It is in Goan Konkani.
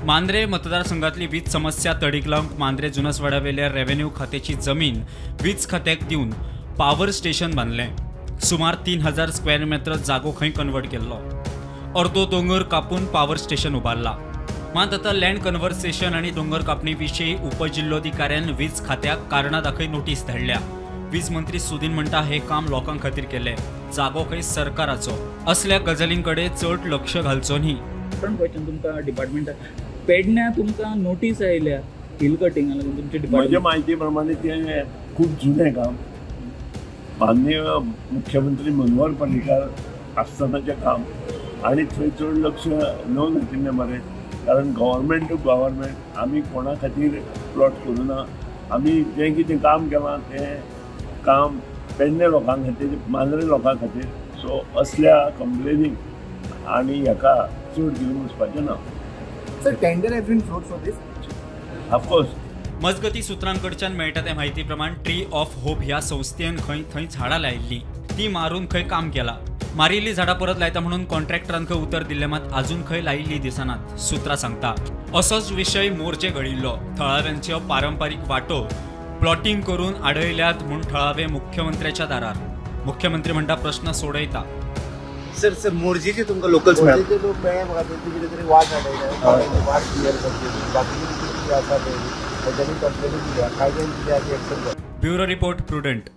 मांद्रे मतदारसंघातली वीज समस्या तडीक लावंक मांद्रे जुनसवाड्यावेल्या रेव्हेन्यू खात्याची जमीन वीज खात्याक दिवन पावर स्टेशन बांदलें. सुमार 3000 स्क्वेअर मीटर जागो खंय कन्वर्ट केल्लो. अर्दो दोंगर कापून पावर स्टेशन उबारला. मात आतां लँड कन्वर्सेशन आनी दोंगर कापणी विशीं उपजिल्लोधिकाऱ्यान वीज खात्याक कारणां दाखय नोटीस धाडल्या. वीज मंत्री सुदीन म्हणटा हे काम लोकां खातीर केलें, जागो खंय सरकाराचो. असल्या गजालीं कडेन चड लक्ष घालचो न्ही. क्वेश्चन तुमकां डिपार्टमेंटाक पेडण्या तुमकां नोटीस आयल्या हिल कटिंगा लागून तुमचे डिपार्टमेंट. म्हज्या म्हायती प्रमाणे तें खूब जुनें काम, माननीय मुख्यमंत्री मनोहर पर्रीकार आसतनाचें काम आनी थंय चड लक्ष न घातिल्लें बरें, कारण गव्हर्मेंट टू गव्हर्मेंट आमी कोणा खातीर प्लॉट करूना. आमी जें कितें काम केलां तें काम पेडणे लोकां खातीर, मांद्रे लोकां खातीर. सो असल्या कंप्लेनींक आनी हेका चड घेवन वचपाचें ना. Sir, tender has been floated for this? Of course. मजगती सूत्रांकडच्यान मेळटा ते म्हायती प्रमाण ट्री ऑफ होप ह्या संस्थेन खंय थंय झाडां लायिल्लीं, ती मारून खंय काम केलां. मारिल्लीं झाडां परत लायता म्हणून कॉन्ट्रॅक्टरान खंय उतर दिल्लें, मात आजून खंय लायिल्लीं दिसनात, सूत्रां सांगता. असोच विशय मोर्जे घडिल्लो. थळाव्यांच्यो पारंपारीक वाटो प्लॉटिंग करून आडयल्यात म्हूण थळावे मुख्यमंत्र्याच्या दारार. मुख्यमंत्री म्हणटा प्रश्न सोडयता. सर सर मोर्जेचे तुमकां लोकल्स मेळ्ळे? मोर्जेचे लोक मेळ्ळे म्हाका, तेंची कितें तरी वाट आडयल्या, वाट क्लियर करची, बाकीचे कितें आसा तें तेंच्यांनी कंप्लेनी दिल्या, कांय जाण कितें आसा एक्शन. Bureau report, Prudent.